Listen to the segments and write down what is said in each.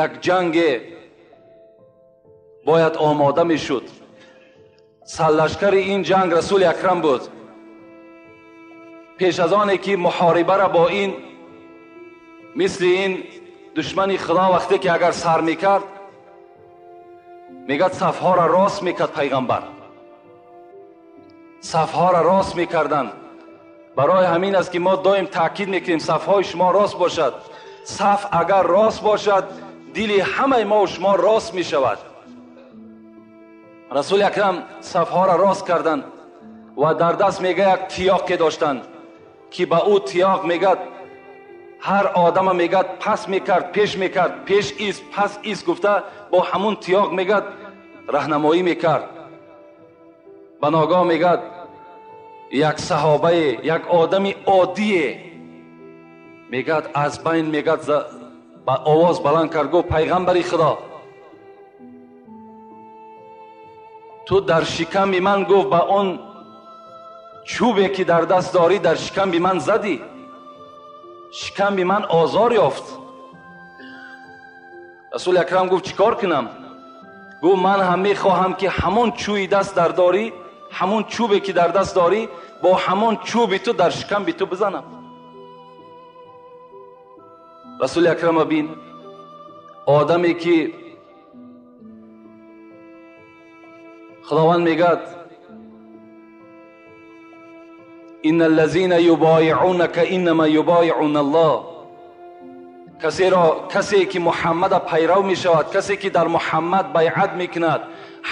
Як ҷанге бояд омода мешуд. Сарлашкари ин ҷанг Расули Акрам буд. Пеш аз оне ки муҳорибаро бо ин мисли ин душмани Худо вақте ки агар сар мекард, мегӯяд сафҳоро рост мекард пайғамбар. Сафҳоро рост мекарданд. Барои ҳамин аст ки мо доим таъкид мекунем сафҳои шумо рост бошад. Саф агар рост бошад, дили ҳамаи мо шумо рост мешавад. Расули Акрам сафҳоро рост карданд ва дар даст мега як тиёқе доштанд ки ба ӯ тиёқ мегӯяд ҳар одама мегӯяд пас мекард, пеш мекард, пеш ист, пас ист гуфта бо ҳамун тиёқ мегӯяд раҳнамоӣ мекард. Ба ногоҳ мегӯяд як саҳобае, як одами оддие мегӯяд аз байн мегӯяд ба овоз баланд кард, гуфт пайғамбари Худо, ту дар шиками ман, гуфт, ба он чӯбе ки дар даст дорӣ дар шиками ман задӣ, шиками ман озор ёфт. Расули Акрам гуфт чӣ кор кунам? Гуфт ман ҳам мехоҳам ки ҳамон чӯи даст дар дорӣ, ҳамон чӯбе ки дар даст дорӣ, бо ҳамон чӯби ту дар шиками ту бизанам. Расули Акрам бин, одаме ки Худованд мегӯяд инна аллазина юбоиъунака иннама юбоиъуна Аллоҳ, касе ки Муҳаммада пайрав мешавад, касе ки дар Муҳаммад байъат мекунад,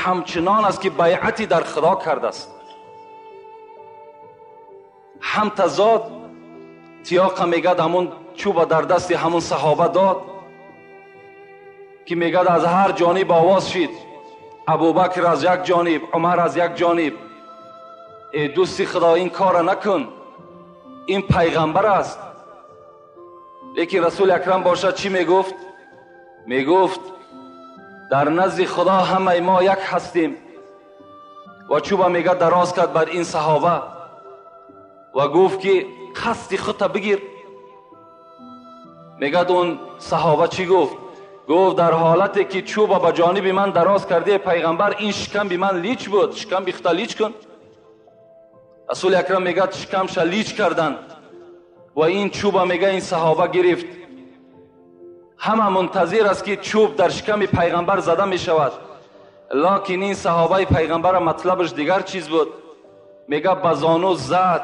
ҳамчунон аст ки байъати дар Худо кардааст. Ҳам тазод тиёқа мегӯяд ҳамун чӯба дар дасти ҳамун саҳоба дод ки мегӯяд аз ҳар ҷониб овоз шид. Абубакр аз як ҷониб, Умар аз як ҷониб. Э дӯсти Худо, ин корро накун, ин пайғамбар аст. Лекин Расули Акрам бошад чӣ мегуфт? Мегуфт дар назди Худо ҳамаи мо як ҳастем. Ва чӯба мегӯяд дароз кард бар ин саҳоба ва гуфт ки қасди худта бигир. Мегӯяд он саҳоба чӣ гуфт? Гуфт дар ҳолате ки чӯба ба ҷониби ман дароз кардӣ пайғамбар, ин шикамби ман лич буд, шикамби худта лич кун. Расули Акрам мегӯяд шикамша лич карданд ва ин чӯба мегӯяд ин саҳоба гирифт. Ҳама мунтазир аст ки чӯб дар шиками пайғамбар зада мешавад, локин ин саҳобаи пайғамбара матлабаш дигар чиз буд. Мегӯяд ба зону зад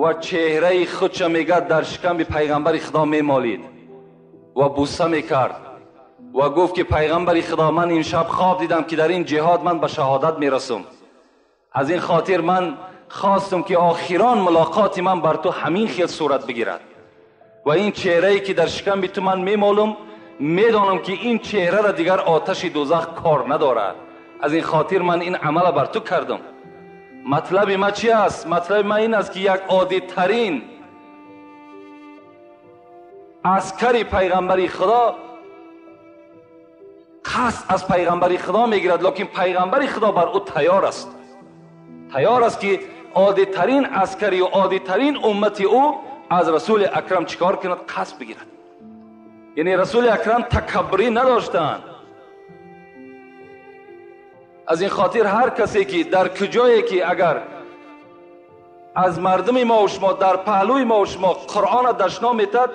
ва чеҳраи худша мегӯяд дар шиками пайғамбари Худо мемолид ва буса мекард ва гуфт ки пайғамбари Худо, ман имшаб хоб дидам ки дар ин ҷиҳод ман ба шаҳодат мерасам. Аз ин хотир ман хостам ки охирон мулоқоти ман бар ту ҳамин хел сурат бигирад ва ин чеҳрае ки дар шиками ту ман мемолам, медонам ки ин чеҳраро дигар оташи дӯзах кор надорад. Аз ин хотир ман ин амала бар ту кардам. Матлаби ма чи аст? Матлаби ма ин аст ки як оддитарин аскари пайғамбари Худо қасд аз пайғамбари Худо мегирад, лекин пайғамбари Худо бар ӯ тайёр аст. Тайёр аст ки оддитарин аскари оддитарин уммати ӯ аз Расули Акрам чӣ кор кунад? Қасд бигирад. Яъне Расули Акрам такаббурӣ надоштанд. Аз ин хотир ҳар касе ки дар куҷое ки агар аз мардуми мо шумо дар паҳлӯи мо шумо Қуръонро дашном метад,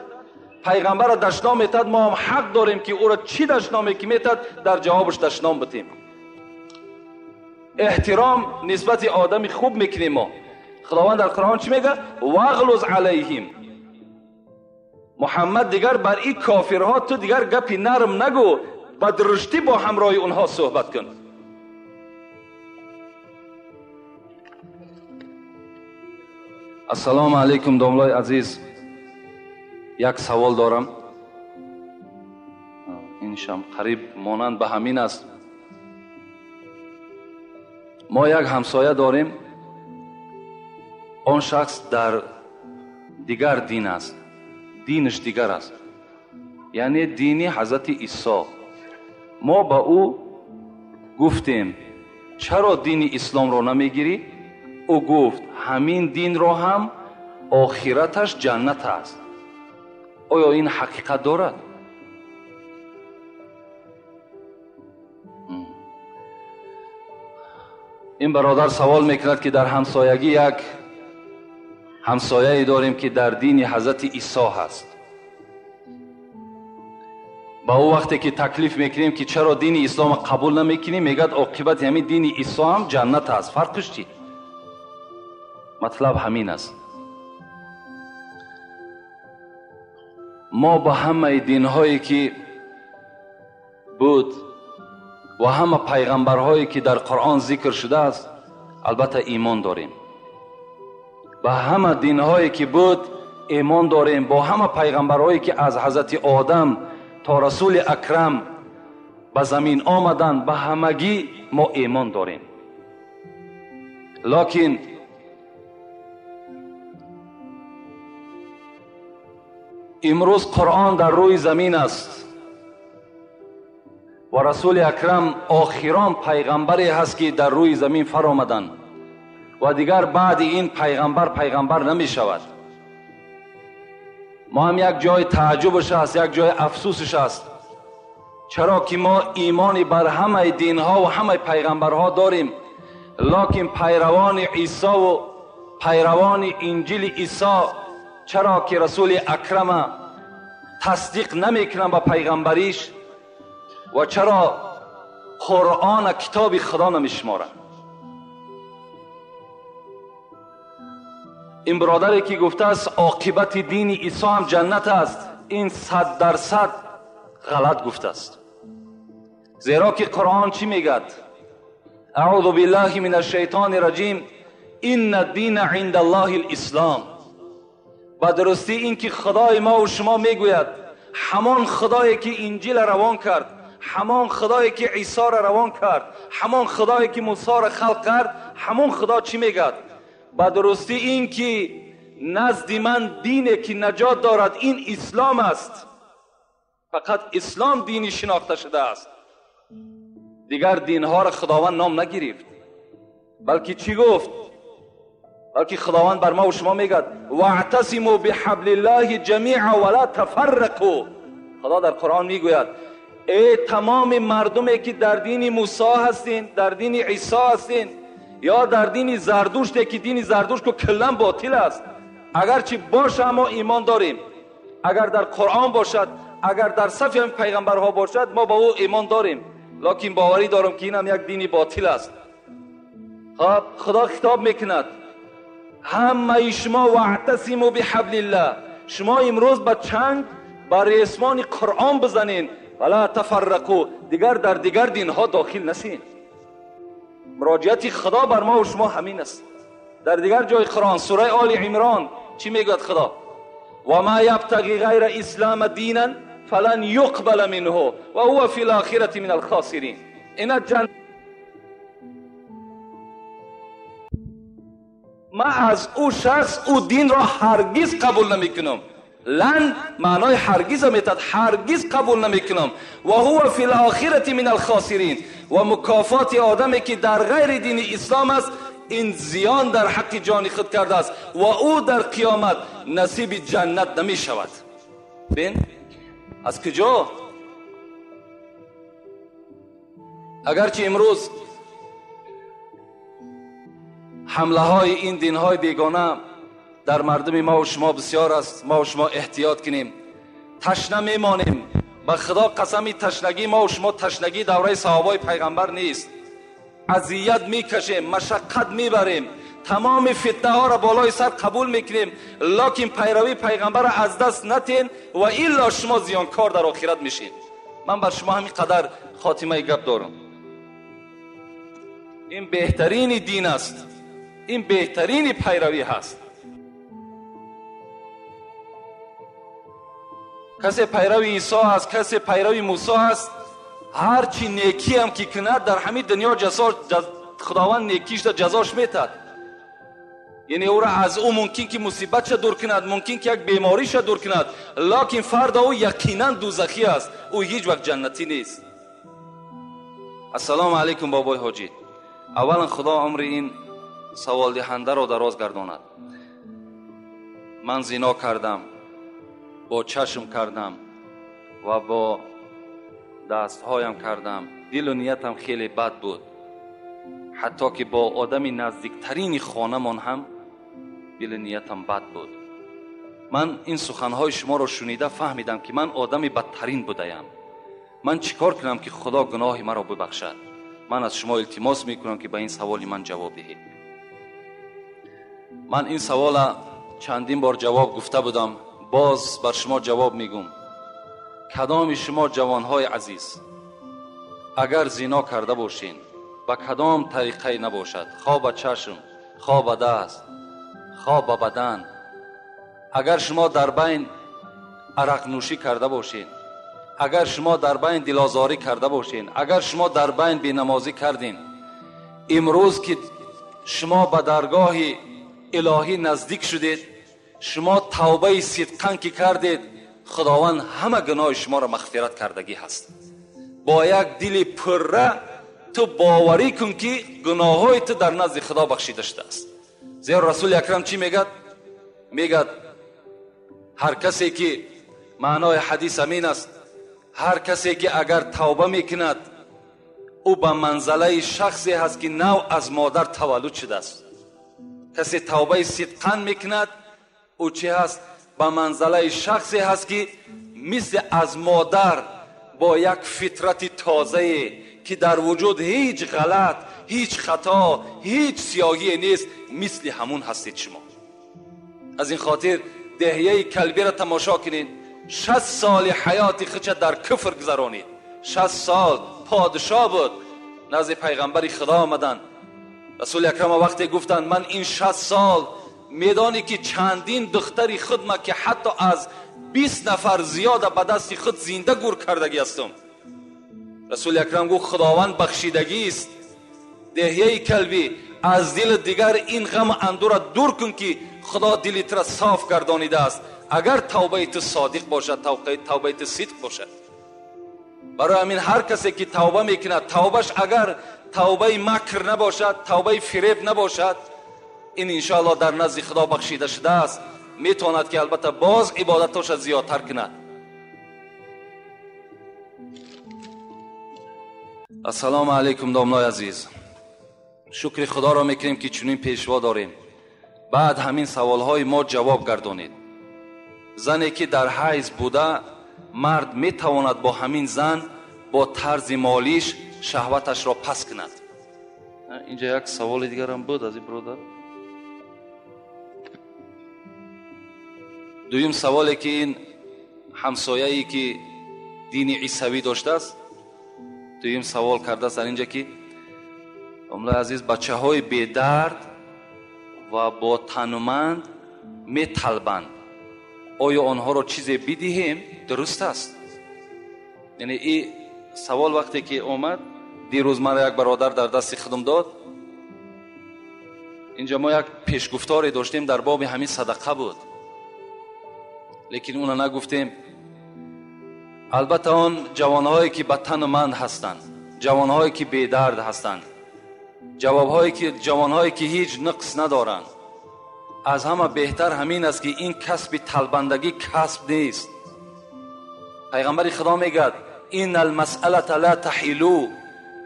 пайғамбарро дашном метад, мо ҳам ҳақ дорем ки ӯро чӣ дашноме ки метад дар ҷавобаш дашном битем. Эҳтиром нисбати одами хуб мекунем мо. Худованд дар Қуръон чӣ мегӯяд? Вағлуз алайҳим. Муҳаммад дигар бар ин кофирҳо ту дигар гапи нарм нагӯ, ба дуруштӣ бо ҳамроҳи онҳо суҳбат кун. Ассалому алайкум домлои азиз. Як савол дорам. Ин шам қариб монанд ба ҳамин аст. Мо як ҳамсоя дорем. Он шахс дар дигар дин аст, динаш дигар аст, яъне дини ҳазрати Исо. Мо ба ӯ гуфтем чаро дини исломро намегирӣ? Ӯ гуфт ҳамин динро ҳам охираташ ҷаннат аст. Оё ин ҳақиқат дорад? Ин бародар савол мекунад ки дар ҳамсоягӣ як ҳамсояе дорем ки дар дини ҳазрати Исо ҳаст. Ба ӯ вақте ки таклиф мекунем ки чаро дини ислома қабул намекунӣ, мегӯяд оқибати ҳамин дини Исо ҳам ҷаннат аст. Фарқиш чӣ? Матлаб ҳамин аст. Мо ба ҳамаи динҳое ки буд ва ҳама пайғамбарҳое ки дар Қуръон зикр шудааст, албатта имон дорем. Ба ҳама динҳое ки буд имон дорем, бо ҳама пайғамбарҳое ки аз ҳазрати Одам то Расули Акрам ба замин омаданд, ба ҳамагӣ мо имон дорем. Локин имрӯз Қуръон дар рӯи замин аст ва Расули Акрам охирон пайғамбаре ҳаст ки дар рӯи замин фаромаданд ва дигар баъди ин пайғамбар пайғамбар намешавад. Мо ҳам як ҷои тааҷҷубаш аст, як ҷои афсусаш аст, чаро ки мо имони бар ҳамаи динҳо ва ҳамаи пайғамбарҳо дорем, локин пайравони Исо ва пайравони Инҷили Исо чаро ки Расули Акрама тасдиқ намекунанд ба пайғамбариш ва чаро Қуръона китоби Худо намешуморанд? Ин бародаре ки гуфтааст оқибати дини Исо ҳам ҷаннат аст, ин 100% ғалат гуфтааст. Зеро ки Қуръон чӣ мегӯяд? Аъузу биллаҳи мин ашшайтони раҷим, инна дина инда Аллоҳи лислом. Ба дурустӣ ин ки Худои мо ва шумо мегӯяд, ҳамон Худое ки Инҷила равон кард, ҳамон Худое ки Исоро равон кард, ҳамон Худое ки Мусоро халқ кард, ҳамон Худо чӣ мегӯяд? Ба дурустӣ ин ки назди ман дине ки наҷот дорад ин ислом аст. Фақат ислом дини шинохта шудааст. Дигар динҳоро Худованд ном нагирифт, балки чӣ гуфт? Балки Худованд бар мо ва шумо мегӯяд ваътасиму биҳаблиллаҳи ҷамиъа ва ла тафаррақу. Худо дар Қуръон мегӯяд эй тамоми мардуме ки дар дини Мусо ҳастин, дар дини Исо ҳастин ё дар дини Зардуште ки дини Зардушт ку куллан ботил аст, агарчи боша мо имон дорем, агар дар Қуръон бошад, агар дар сафи ҳамин пайғамбарҳо бошад, мо ба ӯ имон дорем, локин боварӣ дорам ки инам як дини ботил аст. Хоб, Худо хитоб мекунад ҳамаи шумо ваътасиму биҳаблиллаҳ, шумо имрӯз ба чанг ба ресмони Қуръон бизанед, вала тафаррақу, дигар дар дигар динҳо дохил нашин. Муроҷиати Худо бар мо ва шумо ҳамин аст. Дар дигар ҷои Қуръон, сураи Оли Имрон чӣ мегӯяд Худо? Ва ма ябтағи ғайра ислама динан фалан юқбала минҳу ва ҳува фи лохирати мин алхосирин. Ина ҷан ман аз ӯ шахс ӯ динро ҳаргиз қабул намекунам. Лан маънои ҳаргиза метад, ҳаргиз қабул намекунам. Ва ҳува фи лохирати мин алхосирин. Ва мукофоти одаме ки дар ғайри дини ислом аст, ин зиён дар ҳаққи ҷони худ кардааст ва ӯ дар қиёмат насиби ҷаннат намешавад. Бин аз куҷо? Агарчи имрӯз ҳамлаҳои ин динҳои бегона дар мардуми мо ва шумо бисёр аст, мо ва шумо эҳтиёт кунем. Ташна мемонем. Ба Худо қасами ташнагии мо ва шумо ташнагии давраи саҳобаи пайғамбар нест. Азият мекашем, машаққат мебарем, тамоми фитнаҳоро болои сар қабул мекунем, локин пайравии пайғамбарро аз даст натен ва илло шумо зиёнкор дар охират мешед. Ман бар шумо ҳамин қадар хотимаи гап дорам. Ин беҳтарини дин аст, ин беҳтарини пайравӣ ҳаст. Касе пайрави Исо ҳаст, касе пайрави Мусо ҳаст, ҳарчи некиам ки кунад дар ҳамин дунё Худованд некишда ҷазош метад. Яъне ӯро аз ӯ мумкин ки мусибатша дур кунад, мумкин ки як бемориша дур кунад, локин фарда ӯ яқинан дузахӣ аст, ӯ ҳеҷ вақт ҷаннатӣ нест. Ассалому алайкум бобои ҳоҷӣ. Аввалан Худо умри ин саволдиҳандаро дароз гардонад. Ман зино кардам, бо чашм кардам ва бо дастҳоям кардам. Дилу ниятам хеле бад буд, ҳатто ки бо одами наздиктарини хонамон ҳам дилу ниятам бад буд. Ман ин суханҳои шуморо шунида фаҳмидам, ки ман одами бадтарин будаям. Ман чӣ кор кунам, ки Худо гуноҳи маро бибахшад? Ман аз шумо илтимос мекунам, ки ба ин саволи ман ҷавоб диҳед. Ман ин савола чандин бор ҷавоб гуфта будам, боз бар шумо ҷавоб мегӯм. Кадоми шумо ҷавонҳои азиз, агар зино карда бошед, ба кадом тариқае набошад, хо ба чашм, хо ба даст, хо ба бадан, агар шумо дар байн арақнӯшӣ карда бошед, агар шумо дар байн дилозорӣ карда бошед, агар шумо дар байн бенамозӣ кардин, имрӯз ки шумо ба даргоҳи илоҳӣ наздик шудед, шумо тавбаи сидқан ки кардед, Худованд ҳама гуноҳи шуморо мағфират кардагӣ ҳаст. Бо як дили пурра ту боварӣ кун, ки гуноҳҳои ту дар назди Худо бахшида шудааст. Зеро Расули Акрам чӣ мегӯяд? Мегӯяд ҳар касе ки, маънои ҳадис амин аст, ҳар касе ки агар тавба мекунад, ӯ ба манзалаи шахсе ҳаст, ки нав аз модар таваллуд шудааст. Касе тавбаи сидқан мекунад, ӯ чӣ ҳаст? Ба манзалаи шахсе ҳаст, ки мисли аз модар бо як фитрати тозае, ки дар вуҷуд ҳеҷ ғалат, ҳеҷ хато, ҳеҷ сиёҳие нест, мисли ҳамун ҳастед шумо. Аз ин хотир деҳияи калбиро тамошо кунед. 60 соли ҳаёти худша дар куфр гузаронид. 60 сол подшоҳ буд. Назди пайғамбари Худо омаданд. Расули Акрам вақте гуфтанд ман ин 60 сол медонӣ, ки чандин духтари худма, ки ҳатто аз 20 нафар зиёда ба дасти худ зинда гур кардагӣ ҳастам. Расули Акрам гуфт Худованд бахшидагист. Деҳияи калбӣ, аз дили дигар ин ғаму андура дур кун, ки Худо дили тура соф гардонидааст. Агар тавбаи ту содиқ бошад, тавбаи ту сидқ бошад. Барои ҳамин ҳар касе ки тавба мекунад, тавбаш агар тавбаи макр набошад, тавбаи фиреб набошад, ин иншоаллоҳ дар назди Худо бахшида шудааст. Метавонад ки албатта боз ибодатоша зиёдтар кунад. Ассалому алайкум домлои азиз. Шукри Худоро мекунем, ки чунин пешво дорем. Баъд ҳамин саволҳои мо ҷавоб гардонед. Зане ки дар ҳайз буда, мард метавонад бо ҳамин зан бо тарзи молиш шаҳваташро пас кунад. Инҷа як саволи дигарам буд аз ин бародар. Дуюм саволе ки ин ҳамсояе ки дини исавӣ доштааст, дуюм савол кардааст дар инҷа, ки домлаи азиз, бачаҳои бедард ва бо тануманд металбанд, оё онҳоро чизе бидиҳем дуруст аст? Яъне ин савол вақте ки омад, дирӯз маро як бародар дар дасти худам дод. Инҷа мо як пешгуфторе доштем дар боби ҳамин садақа буд, лекин уна нагуфтем. Албатта он ҷавонҳое ки ба тануманд ҳастанд, ҷавонҳое ки бедард ҳастанд, ҷавонҳое ки ҳеҷ нуқс надоранд, аз ҳама беҳтар ҳамин аст, ки ин касби талбандагӣ касб нест. Пайғамбари Худо мегӯяд ин алмасъалата ла таҳилу,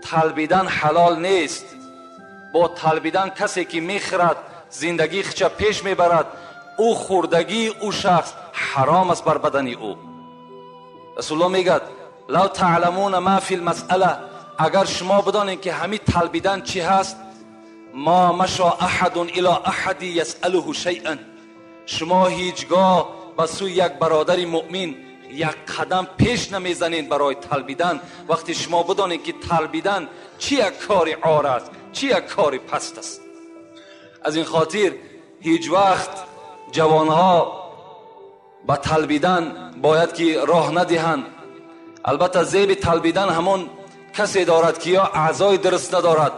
талбидан ҳалол нест. Бо талбидан касе ки мехӯрад, зиндагии худша пеш мебарад, ӯ хӯрдагии ӯ шахс ҳаром аст бар бадани ӯ. Расулуллоҳ мегӯяд лав таъламуна ма фи лмасъала, агар шумо бидонед, ки ҳамин талбидан чӣ ҳаст, ма маша аҳадун ило аҳади ясъалуҳу шайъан, шумо ҳеҷ гоҳ ба сӯи як бародари муъмин як қадам пеш намезанед барои талбидан. Вақте шумо бидонед, ки талбидан чӣ як кори ор аст, чӣ як кори паст аст. Аз ин хотир ҳеҷ вақт ҷавонҳо ба талбидан бояд ки роҳ надиҳанд. Албатта зеби талбидан ҳамон касе дорад, ки ё аъзои дуруст надорад,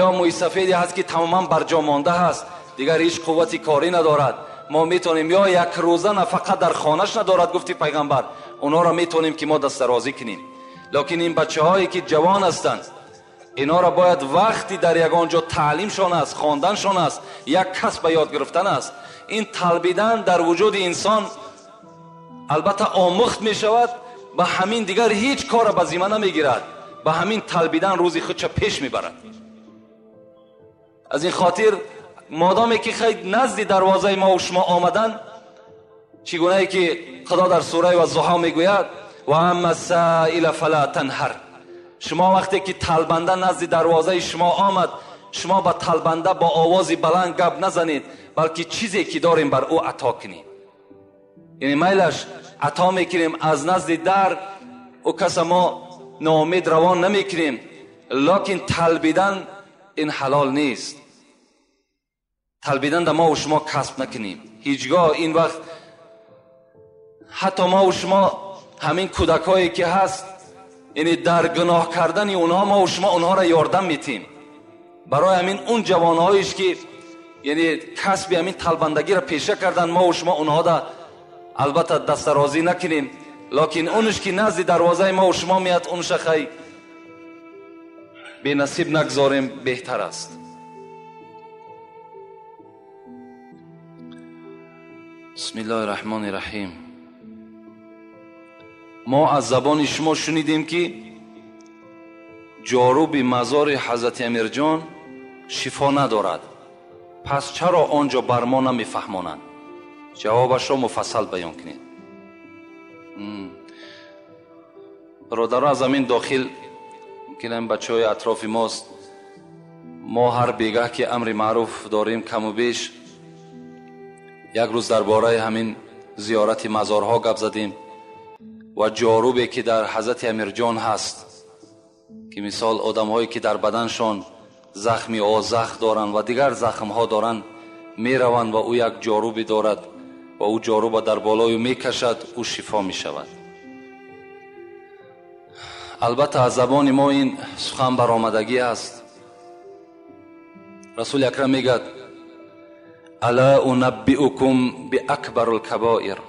ё мӯйсафеде ҳаст, ки тамоман барҷо монда ҳаст, дигар ҳеҷ қуввати корӣ надорад. Мо метавонем ё як рӯза нафақа дар хонаш надорад, гуфти пайғамбар, онҳоро метавонем ки мо дастдарозӣ кунем. Лекин ин бачаҳое ки ҷавон ҳастанд, Инҳоро бояд вақти дар ягон ҷо таълимшон аст, хонданшон аст, як касб ба ёд гирифтан аст. Ин талбидан дар вуҷуди инсон албатта омӯхт мешавад, ба ҳамин дигар ҳеҷ корро ба зимма намегирад, ба ҳамин талбидан рӯзи худша пеш мебарад. Аз ин хотир модоме ки хай назди дарвозаи мо ва шумо омадан, чӣ гунае ки Худо дар сураи Ваззуҳо мегӯяд: ва амма саила фала танҳар. Шумо вақте ки талбанда назди дарвозаи шумо омад, шумо ба талбанда бо овози баланд гап назанед, балки чизе ки дорем бар ӯ ато кунем. Яъне майлаш ато мекунем аз назди дар, ӯ каса мо ноумед равон намекунем, лекин талбидан ин ҳалол нест. Талбидан да мо ва шумо касб накунем ҳеҷгоҳ. Ин вақт ҳатто мо ва шумо ҳамин кӯдакҳое ки ҳаст, яъне дар гуноҳ кардани онҳо мо ва шумо онҳоро ёрдам метем. Барои ҳамин он ҷавонҳоеш ки яъне касби ҳамин талбандагиро пеша кардан, мо ва шумо онҳода албатта дастарозӣ накунем, лекин онш ки назди дарвозаи мо ва шумо меяд, онша хай бенасиб нагзорем, беҳтар аст. Бисмиллоҳи раҳмони раҳим. Мо аз забони шумо шунидем ки ҷоруби мазори ҳазрати Амирҷон шифо надорад, пас чаро он ҷо бар мо намефаҳмонанд? Ҷавобашро муфассал баён кунед. Бародаро, аз ҳамин дохил мумкин ҳамин бачаҳои атрофи мост, мо ҳар бегаҳ ки амри маъруф дорем каму беш, як рӯз дар бораи ҳамин зиёрати мазорҳо гап задем ва ҷорубе ки дар ҳазрати Амирҷон ҳаст, ки мисол одамҳое ки дар баданшон захми озах доранд ва дигар захмҳо доранд, мераванд ва ӯ як ҷорубе дорад ва ӯ ҷоруба дар болою мекашад, ӯ шифо мешавад. Албатта аз забони мо ин сухан баромадагӣ аст. Расули Акрам мегӯяд: ала унаббиукум биакбарул кабоир.